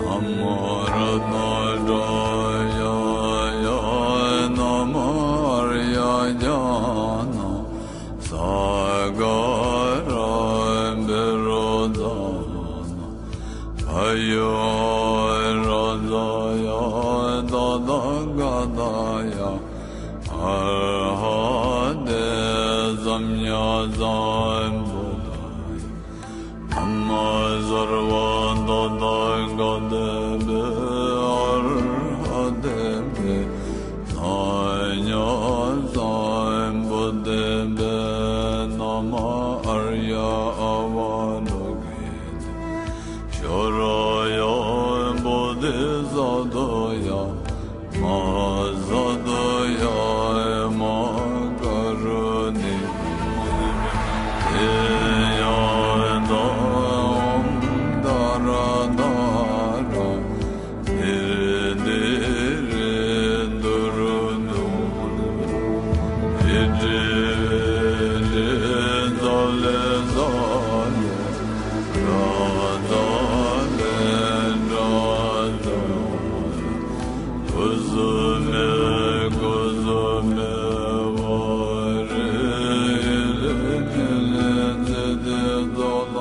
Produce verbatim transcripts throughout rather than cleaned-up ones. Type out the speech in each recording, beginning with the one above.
ན་མོ་རཏྣ་ཏྲ་ཡ་ཡ། ན་མོ་ཨཱརྱ་ཛྙཱ་ན་སཱ་ག་ར་བཻ་རོ་ཙ་ན་བྷ་ཡོ་རཱ་ཛཱ་ཡ་ཏ་ཐཱ་ག་ཏཱ་ཡ། ཨར་ཧ་ཏེ་སམྱཀ་སམ་བུདྡྷཱ་ཡ། ན་མོ་སརྦ་ཏ་ཐཱ་ག་ཏེ་བྷྱོ་ཨར་ཧ་ཏེ་བྷྱོ་སམྱཀ་སམ་བུདྡྷེ་བྷྱོ། ན་མོ་ཨཱརྱ་ཨ་ཝ་ལོ་ཀི་ཏེ་ཤྭ་ར་ཡ་བོ་དྷི་ས་ཏྭ་ཡ། མ་ཧཱ་ས་ཏྭ་ཡ་མ་ཧཱ་ཀཱ་རུ་ཎི་ཀོ་ཡ། ཏདྱ་ཐཱ་ཨོཾ་ཏཱ་ར་ཏཱ་ར་ཏི་རི་ཏི་རི་ཏུ་རུ་ཏུ་ཏི་ཏི་ཏི་ཏ་ལེ་ཏ་ལེ་ཏ་ཏ་ལེ་ཏ་ཏ། ཀུ་སུ་མེ་ཀུ་སུ་མེ་ཝ་རེ་ཧི་ལེ་ཧི་ལེ་ཙི་ཏེ་ཏོ་ཏ་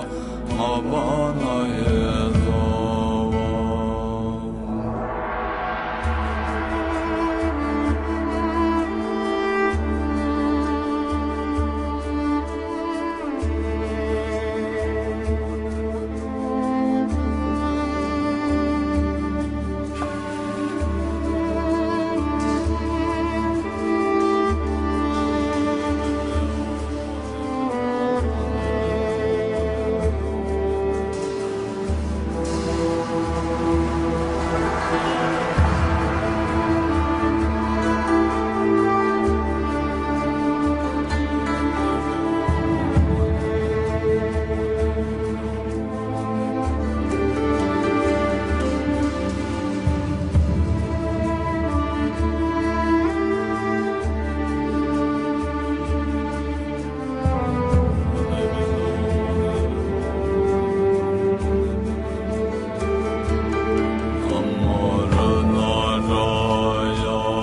མ་པ་ན་ཡེ་སྭཱ་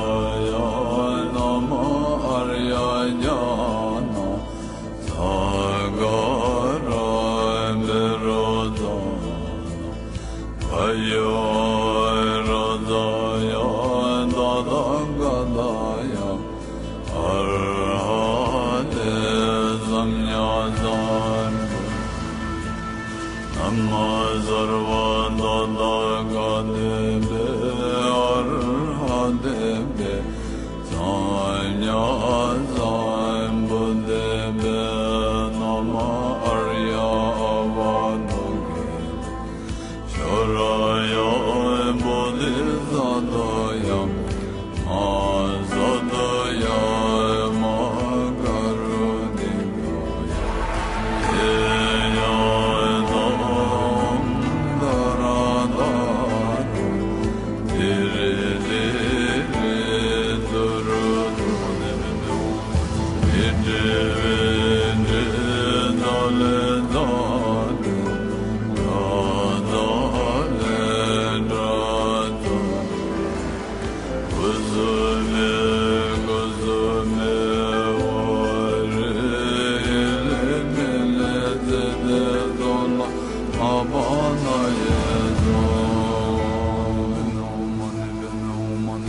ཧཱ། ན་མོ་ཨཱརྱ་ཛྙཱ་ན་སཱ་ག་ར་བཻ་རོ་ཙ་ན་བྷ་ཡོ་རཱ་ཛཱ་ཡ་ཏ་ཐཱ་ག་ཏཱ་ཡ། ཨར་ཧ་ཏེ་སམྱཀ་སམ་བུདྡྷཱ་ཡ། ན་མོ་སརྦ་ཏ་ཐཱ་ག་ཏེ་བྷྱོ་ཨར་ཧ་ཏེ་བྷྱོ་སམྱཀ་སམ་བུདྡྷེ་བྷྱོ། ན་མོ་ཨཱརྱ་ཨ་ཝ་ལོ་ཀི་ཏེ་ཤྭ་ར་ཡ་བོ་དྷི་ས་ཏྭ་ཡ། མ་ཧཱ་ས་ཏྭ་ཡ་མ་ཧཱ་ཀཱ་རུ་ཎི་ཀོ་ཡ། ཏདྱ་ཐཱ་ཨོཾ་ཏཱ་ར་ཏཱ་ར་ཏི་རི་ཏི་རི་ཏུ་རུ་ཏུ་ཏི་ཏི་ཏི་ཏ་ལེ་ཏ་ཏ་ལེ་ཏ་ཏ་ལེ་ཏ་ཏ། ཀུ་སུ་མེ་ཀུ་སུ་མེ་ཝ་རེ་ཧི་ལེ་ཧི་ལེ་ཙི་ཏེ་ཏོ་ཏ་མ་པ་ན་ཡེ་སྭཱ་ཧཱ།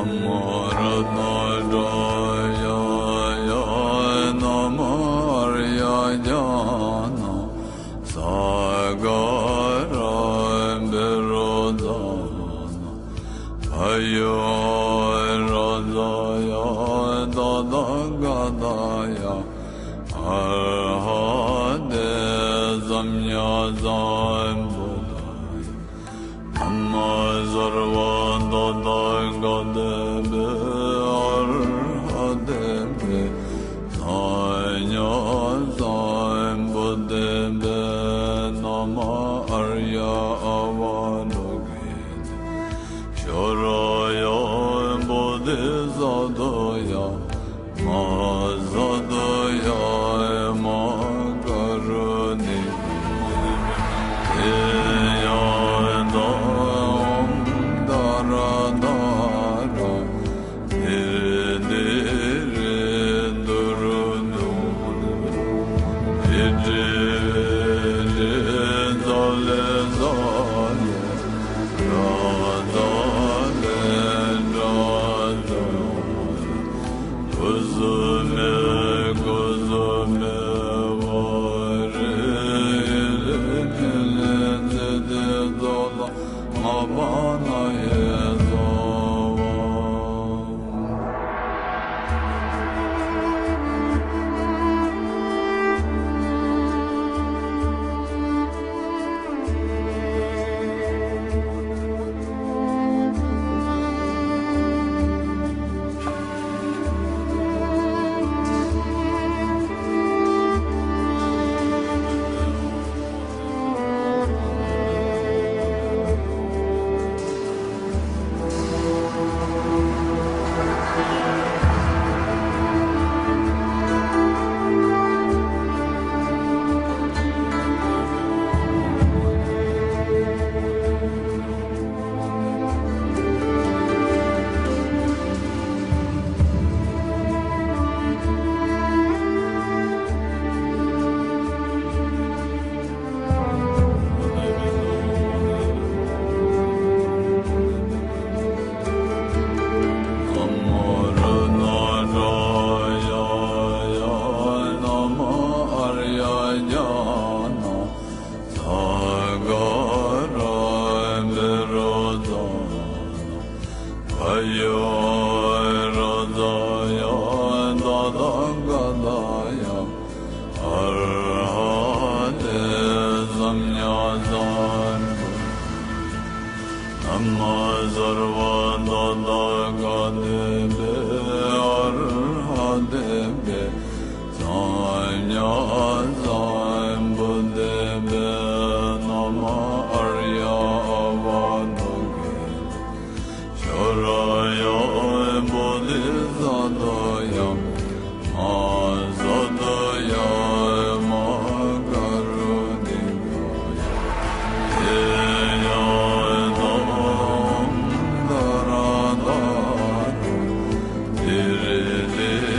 ན་མོ་རཏྣ་ཏྲཱ་ཡ། ཡ། ན་མོ་ཨཱརྱ་ཛྙཱ་ན། སཱ་ག་ར་བཻ་རོ་ཙ་ན། བ་ཡོ་རཱ་ཛ་ཡ། ཏ་ཐཱ་ག་ཏཱ་ཡ། ཨར་ཧ་ཏེ་སམྱཀ་སམ་བུདྡྷཱ་ཡ། ན་མ་སརྦ་ཏ་ཐཱ་ག་ཏེ་བྷྱོ་ཨར་ཧ་ཏེ་བྷྱོ་སམྱཀ་སམ་བུདྡྷེ་བྷྱོ། ན་མ་ཨཱརྱ་ཨ་བ་ཏོ་གི་ཏེ་ཤྭ་ར་ཡ། བོ་དྷི་ས་ཏྭ་ཡ། མ་ཧཱ་ས་ཏྭ་ཡ། མ་ཧཱ་ཀཱ་རུ་ཎི་ཀ་ཡ། ཏེ་ཡ་ཏ་ཨོཾ་ཏཱ་ར་ཏཱ་ར་ཏི་རི་ཏི་རི་ཏུ་རུ་ཏུ། ཏི་ཏི་རི་ཏི་ཏ་ལེ་ཏ་ལེ། ཏྲ་ཏ་ལེ་ཏྲ་ཏ་ལེ། ཀུ་སུ་མེ་ཀུ་སུ་མེ་ཝ་རེ་ཧེ་ལེ་ཧེ་ལེ་ཙེ་ཏེ་ཏ་ལ་མ་པ་ན་ཡེ་ཙ་བ། ན་མོ་རཏྣ་ཏྲཱ་ཡ། ཡ། ན་མོ་ཨཱརྱ་ཛྙཱ་ན། སཱ་ག་ར་བཻ་རོ་ཙ་ན། བ་ཡོ་རཱ་ཛ་ཡ། ཏ་ཐཱ་ག་ཏཱ་ཡ། ཨར་ཧ་ཏེ་སམྱཀ་སམ་བུདྡྷཱ་ཡ། ན་མ་སརྦ་ཏ་ཐཱ་ག་ཏེ་བྷྱོ་ཨར་ཧ་ཏེ་བྷྱོ་སམྱཀ་སམ་བུདྡྷེ་བྷྱོ། ན་མ་ཨཱརྱ་ཨ་བ་ཏོ་གི་ཏེ་ཤྭ་ར་ཡ། བོ་དྷི་ས་ཏྭ་ཡ། མ་ཧཱ་ས་ཏྭ་ཡ། མ་ཧཱ་ཀཱ་རུ་ཎི་ཀ་ཡ། ཏེ་ཡ་ཏ་ཨོཾ་ཏཱ་ར་ཏཱ་ར་ཏི་རི་ཏི་